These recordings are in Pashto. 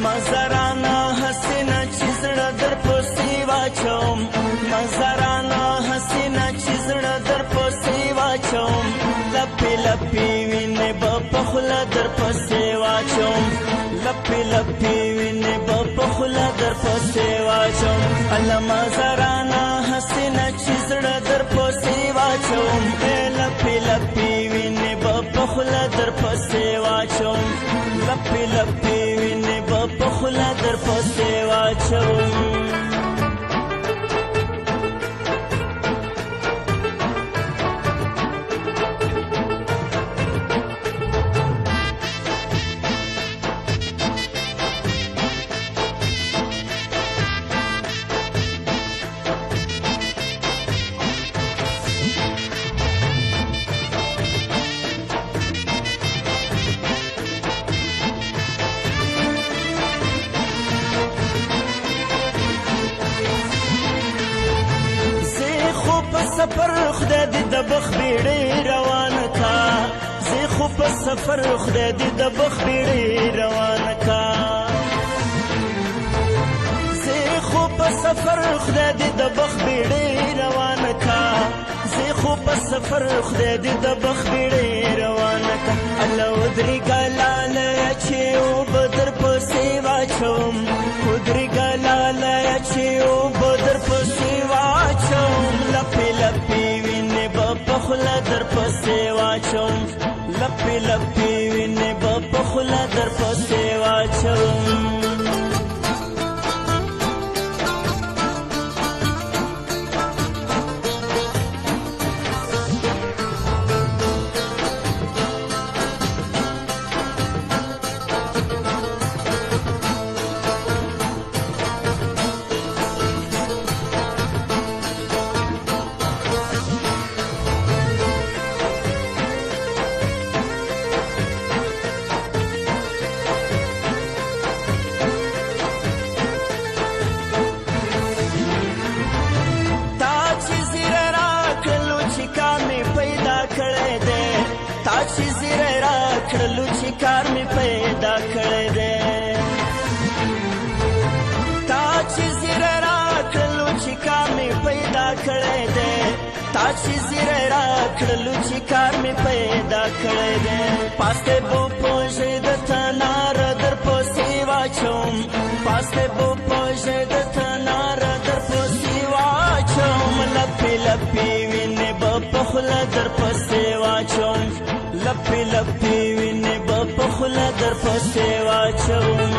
مزرانا حسینه چې زړه در پسې واچوم، مزرانا حسینه چې زړه در پسې واچوم، لپې لپې وینې به په خوله در پسې واچوم، لپې لپې وینې به په خوله در پسې واچوم. الله مزرانا حسینه چې زړه در پسې واچوم، لپې لپې وینې به په خوله در پسې واچوم، لپې لپې وینې به په خوله در پسې واچوم. سفر خدای دې د بخ بیړې روان کا، زه خو په سفر خدای دې د بخ بیړې روان کا، زه خو په سفر خدای دې د بخ بیړې روان کا، زه خو په سفر خدای دې د بخ بیړې روان کا. الله ودري ګلال چې او بدر پسې واچوم، ودري ګلال چې او بدر پسې واچوم، لپې لپې وینې به په خوله در پسې واچوم، لپې لپې وینې به په خوله در پسې واچوم. تا چې زیری راکړلو چې کار مې پیدا کړی دی، تا چې زیری راکړلو چې کار مې پیدا کړی دی، تا چې زیری راکړلو چې کار مې پیدا کړی دی. پاسته بو پوژې د تنار در پسې واچوم، پاسته بو پوژې د تنار در پسې واچوم، لپې لپې وینې به په خوله در پسې واچوم، لپې لپې وینې به په خوله در پسې واچوم.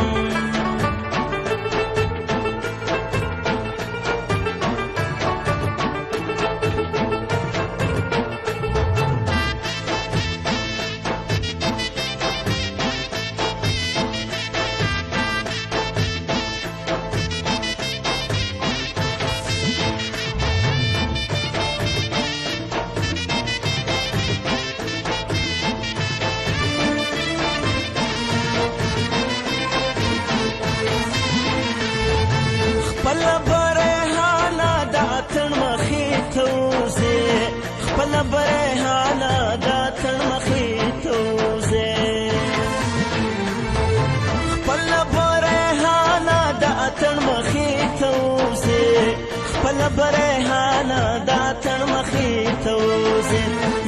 خپل برهانه د اتڼ مخې ته وځې، خپل برهانه د اتڼ مخې ته وځې، خپل برهانه د اتڼ مخې ته وځې، خپل برهانه د اتڼ مخې ته وځې.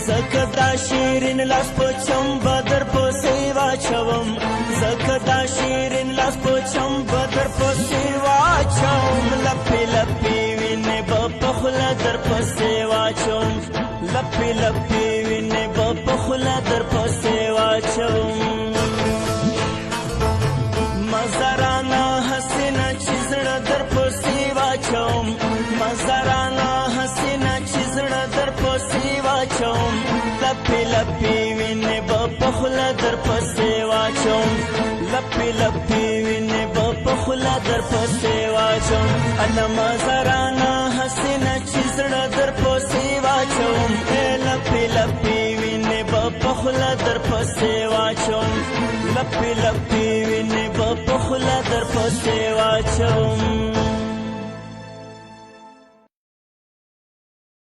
ځکه دا شیرین لاس په چمبه در پسې واچوم، ځکه دا شیرین لاس په چمبه در پسې واچوم، لپې لپې وینې به په خوله در پسې واچوم، لپې لپې وینې به په خوله در پسې واچوم. مزرانا حسینه چې زړه در پسې واچوم، مزرانا حسینه چې زړه در پسې واچوم، لپې لپې وینې به په په خوله در پسې واچوم، لپې لپې وینې به په خوله در پسې واچوم. الله مزارانه حسینه چې زړه در پسې واچوم، لپې لپې وینې به په خوله در پسې واچوم، لپې لپې وینې به په خوله در پسې واچوم.